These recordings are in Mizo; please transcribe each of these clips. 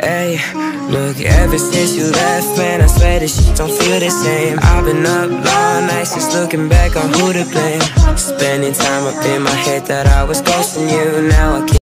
Hey, look, ever since you left, man, I swear this shit don't feel the same. I've been up all night since looking back on who to blame. Spending time up in my head that I was ghosting you. Now I can't.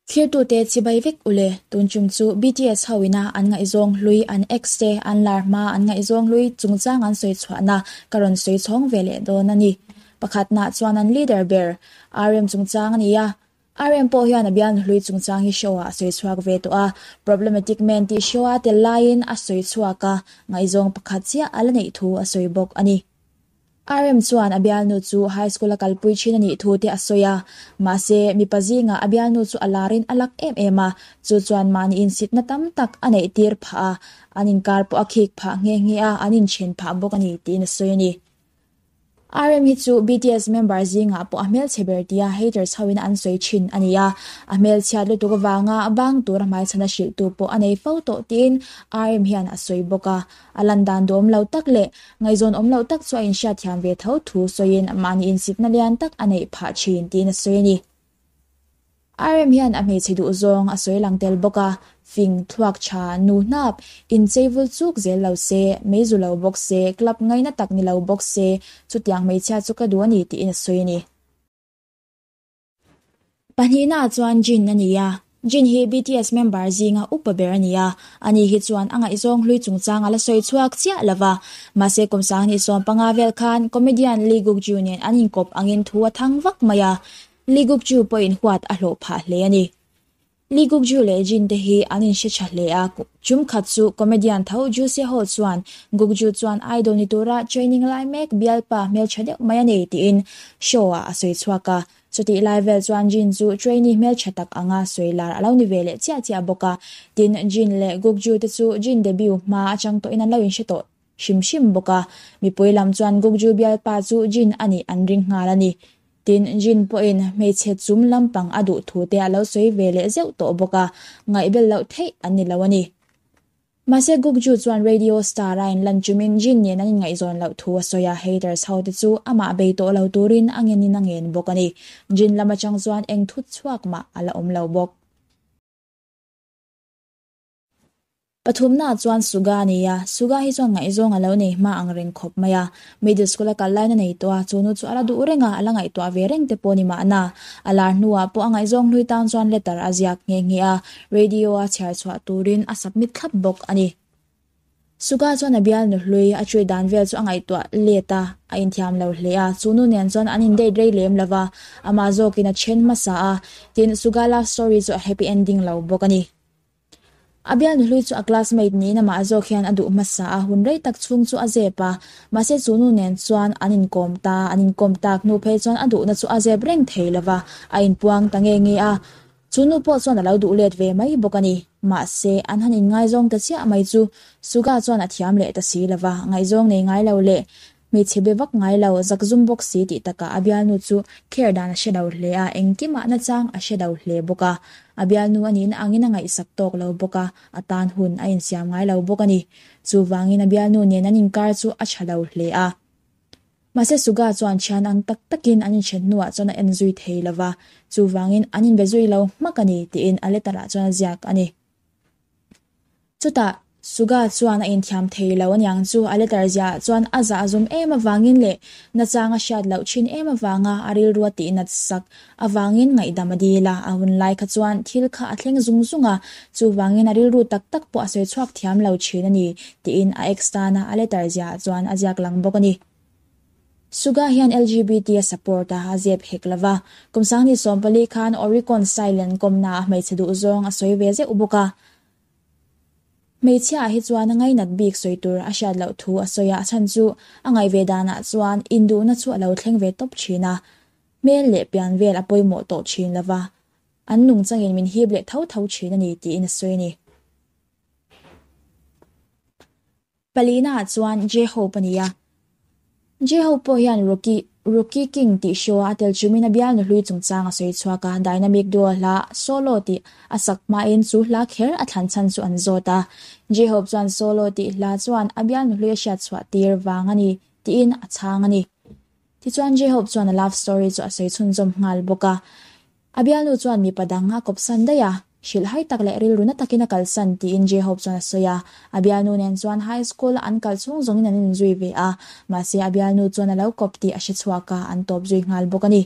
Thirtute chibai vek ule, tun tum chu BTS ho ina an ngaihzawng hlui an ex te an lar hma an ngaihzawng hlui chungchang an sawi chhuahna ka rawn sawi chhawng ve leh dawn a ni. Pakhatna chuan an leader ber RM chungchang a ni a, RM pawh hian a bialnu hlui chungchang hi show ah a sawi chhuak ve tawh a, Problematic Man tih show a tel laiin a sawi chhuak a, ngaihzawng pakhat chiah a la neih thu a sawi bawk a ni. RM chuan a bialnu chu high school a kalpui thin a nih thu te a sawi a, mahse mipa zingah a bialnu chu a larin a lak em em a, chu chuan mahni insitna tam tak a neih tir phah a, an inkar pawh a khik phah nghe nghe a, an inthen phah bawk a ni tiin a sawi a ni. RM hi chu BTS member zingah pawh a hmelchhe ber tia haters hoin an sawi thin a ni a, a hmelchhiat lutuk avanga bang tura hmaichhana hrilhtu pawh a nei fo tawh tiin RM hian a sawi bawk a. A lan dan duhawm lo tak leh ngaihzawn awm loh tak chu a inhriatthiam ve tho thu sawiin mahni insitna lian tak a neih phah thin tiin a sawi a ni. RM hian a hmeichhe duh zawng a sawi lang tel bawk a, fing, thluak tha, nu hnap, inchei vul chuk zel lo se, mei zu lo bawk se, club ngaina tak ni lo bawk se, chutiang hmeichhia chu ka duh a ni tiin a sawi a ni. Pahnihnaah chuan Jin a ni a, Jin hi BTS member zinga upa ber a ni a, ani hi chuan a ngaihzawng hlui chungchang a la sawi chhuak chiah lo va, mahse kum 2015 vel khan comedian Lee Guk Joo nen an inkawp angin thu a thang vak mai a, Lee Guk Joo pawhin huat a hlawh phah hle a ni. Lee Guk Joo leh Jin te hi an inhre tha hle a, tum khat chu comedian tho Joo Se Ho chuan Guk Joo chuan idol ni tura training lai mek bialpa hmeltha deuh mai a nei tiin show ah a sawi chhuak a, chutih lai vel chuan Jin chu trainee hmeltha tak anga sawi lar a lo ni ve leh chiah chiah bawk a, tin Jin leh Guk Joo te chu Jin debut hma atang tawhin an lo inhre tawh hrim hrim bawk a, mipui lam chuan Guk Joo bialpa chu Jin a nih an ring nghal a ni. Tin, Jin pawhin hmeichhe chum lampang a duh thu te a lo sawi ve leh zeuh tawh bawk a, ngaihbel loh theih an ni lo a ni. Mahse Guk Joo chuan Radio Star a inlan chumin Jin nen an inngaihzawn loh thu a sawi a, haters ho te chu amah bei tawh lo turin a ngenin a ngen bawk a ni. Jin lam atang chuan eng thut chhuak mah a la awm lo bawk. Pathumnaah chuan Suga a ni a, Suga hi chuan ngaihzawng a lo nei hma ang reng khawp mai a. Middle school a kal lain a nei tawh a, chu nu chu a la duh reng a, a la ngaihtuah ve reng te pawh ni mahna. A lar hnuah pawh a ngaihzawng hlui tan chuan letter a ziak nghe nghe a, radio a chhiar chhuah turin a submit thlap bawk a ni. Suga chuan a bialnu hlui a treat dan vel chu a ngaihtuah let a, a inthiam lo hle a, chu nu nen chuan an in-date rei lem lo va, amah zawkin a then hmasa a, tin Suga love story chu a happy ending lo bawk a ni. A bialnu hlui chu a classmate niin amah zawk hian a duh hmasa a, hun rei tak chhung chu a zep a, mahse chu nu nen chuan an inkawm ta, an inkawm tak hnu phei chuan a duhna chu a zep reng thei lo va, a inpuang ta nge nge a, chu nu pawh chuan a lo duh let ve mai bawk a ni. Mahse, an han inngaizawng ta chiah mai chu Suga chuan a thiam leh ta si lo va, ngaihzawng nei ngai lo leh Hmeichhe be vak ngai lo, zakzum bawk si tih takah a bialnu chu care dan a hre lo hle a, engkimah nachang a hre lo hle bawk a. A bialnu a nihna angin a ngaihsak tawk lo bawk a, a tan hun a insiam ngai lo bawk a ni. Chuvangin a bialnu nen an inkar chu a tha lo hle a. Mahse Suga chuan thian ang tak takin an inthen hnuah chuan a en zui thei lo va, chuvangin an inbe zui lo hmak a ni tiin a letter ah chuan a ziak a ni. Chutah, Suga chuan a inthiam thei lo aniang chu a letter ziahah chuan a zah zum em avangin leh nachang a hriat loh thin em avanga a rilru a tihnat sak avangin ngaihdam a dil a, a hun lai kha chuan thil kha a thleng zung zung a, chuvangin a rilru tak tak pawh a sawi chhuak thiam lo thin a ni, tiin a ex tana a letter ziahah chuan a ziak lang bawk a ni. Suga hian LGBT a support a, a zep hek lo va. Kum 2014 khan Oricon Silent kawmnaah hmeichhe duhzawng a sawi ve zeuh bawk a. Hmeichhiaah hi chuan a ngainat bik sawi tur a hriat loh thu a sawi a, a chhan chu a ngaih ve danah chuan induhna chu a lo thleng ve tawp thin a, hmel leh pian vel a pawimawh tawh thin lo va, an nungchangin min hip leh tho tho thin a ni tiin a sawi a ni. Palinaah chuan J-Hope a ni a. J-Hope pawh hian Rocky Rocky King tih show a tel chumin a bialnu hlui chungchang a sawi chhuak a, Dynamic Duo hla Solo tih a sak hmain chu hla kher a thlan chhan chu an zawt a. J-Hope chuan Solo tih hla chuan a bialnu hlui a hriat chhuah tir vang a ni tiin a chhang a ni. Tichuan J-Hope chuan a love story chu a sawi chhunzawm nghal bawk a. A bialnu chuan mipa dang a kawpsan daih a. Hrilhhai tak leh rilru na takin a kalsan tiin J-Hope chuan a sawi a. A bialnu nen chuan high school a an kal chhung zawngin an inzui ve a, mahse a bialnu chuan a lo kawp tih a hre chhuak a, an tawp zui nghal bawk a ni.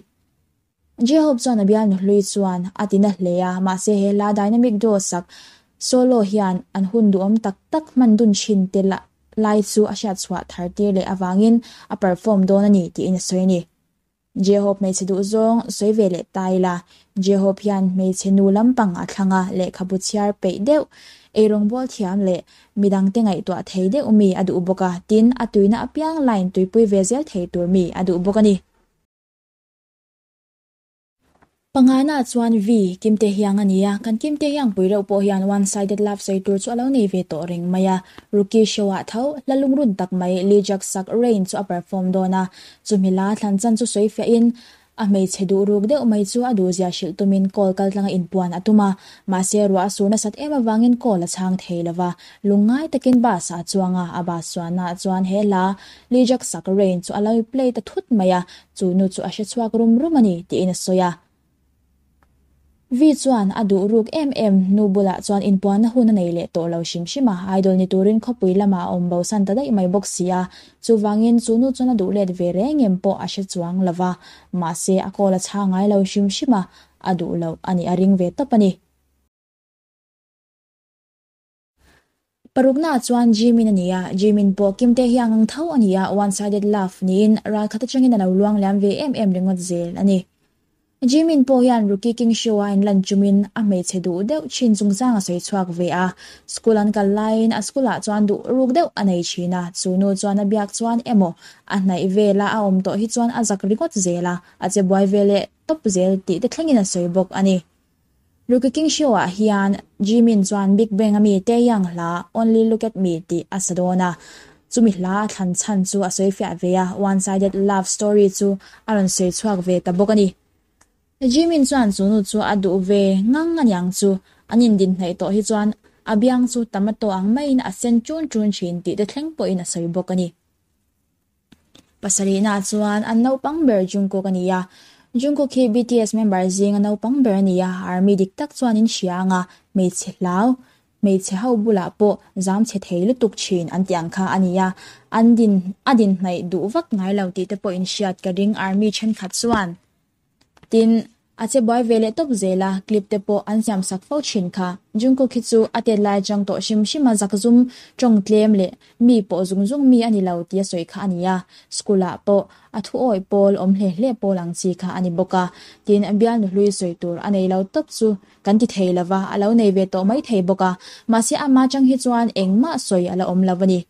J-Hope chuan a bialnu hlui chuan a ti na hle a, mahse he hla dynamic duo sak solo hian an hun duhawm tak tak hman dun thin te lai chu a hriatchhuah thar tir leh avangin a perform dawn a ni tiin a sawi a ni. J-Hope hmeichhe duh zawng sawi ve leh ta ila, J-Hope hian hmeichhe nu lampang a thlang a, lehkhabu chhiar peih deuh, eirawngbawl thiam leh midangte ngaihtuah thei deuh mi a duh bawk a, tin a tuina apiang line tuipui ve zel thei tur mi a duh bawk a ni. Pangana chuan Vi, Kimte hiang a ni a, kan Kimte hiang pui reuh pawh hian one sided love sawi tur chu a lo nei ve tawh reng mai a. Rookie show ah tho, hla lungrun tak mai Lee Jack sak Rain chu a perform dawn a, chumi la thlan chan chu sawi fiah in a hmeichhe duh ruk deuh mai chu a duhzia hrilh tumin call kal tlanga inpuan a tum a, mahse ruah a sur nasat em avangin call a chhang thei lo va, lungngai takin bus ah a chuang a, a bus chuanna ah chuan he hla Lee Jack sak Rain chu a lo play ta thut mai a, Chu nu chu a hre chhuak rum rum a ni, tiin a sawi a. Vi chuan a duh ruk em em nu bulah chuan inpuanna hun a nei leh tawh lo hrim hrim a, idol ni turin khawpui lamah a awm bosan ta daih mai bawk si a. Chuvangin chu nu chuan a duh let ve reng em pawh a hre chuang lo va, mahse a call a chhang ngai lo hrim hrim a, a duh loh a nih a ring ve tawp a ni. Paruknaah chuan Jimin a ni a, Jimin pawh Kimte hi a ngang tho a ni a, one sided love niin ral khat atangin a lo luang liam ve em em ringawt zel a ni. Jimin pawh hian Rookie King show a inlan chumin a hmeichhe duh deuh thin chungchang a sawi chhuak ve a, school an kal laiin a school ah chuan duh ruk deuh a nei thin a, chu nu chuan a biak chuan emaw a hnaih vela a awm tawh hi chuan a zak ringawt zel a, a che buai ve leh tawp zel tih te thlengin a sawi bawk a ni. Rookie King Show ah hian Jimin chuan Big Bang a mi Taeyang hla Only Look At Me tih a sa dawn a, chumi hla a thlan chhan chu a sawi fiah ve a, one sided love story chu a rawn sawi chhuak ve ta bawk a ni. Jimin chuan chu nu chu a duh ve ngang a niang chu, an indin hnaih tawh hi chuan a biang chu tomato ang maiin a sen ṭun ṭun ṭhin tih te thleng pawhin a sawi bawk a ni. Pasarihna chuan an naupang ber Jungkook a ni a. Jungkook hi BTS member zinga naupang ber a ni a, army dik tak chuan in hria anga hmeichhe hlau, hmeichhe ho bulah pawh zam chhe thei lutuk thin an tih ang kha a ni a, an din a din hnaih duh vak ngai lo tih te pawh in hriat ka ring army thenkhat chuan. Tin, a che buai ve leh tawp zel a, clip te pawh an siam sak fo thin kha. Jungkook hi chu a tet lai atang tawh hrim hrim a zakzum tawng tlem leh mi pawh zung zung mi a ni lo tia sawi kha a ni a, school ah pawh a thu awih pawl awm hle hle pawl ang chi kha a ni bawk a. Tin, bialnu hlui sawi tur a nei lo tawp chu kan ti thei lo va, a lo nei ve tawh mai thei bawk a, mahse ama atang hi chuan engmah sawi a la awm lo a ni.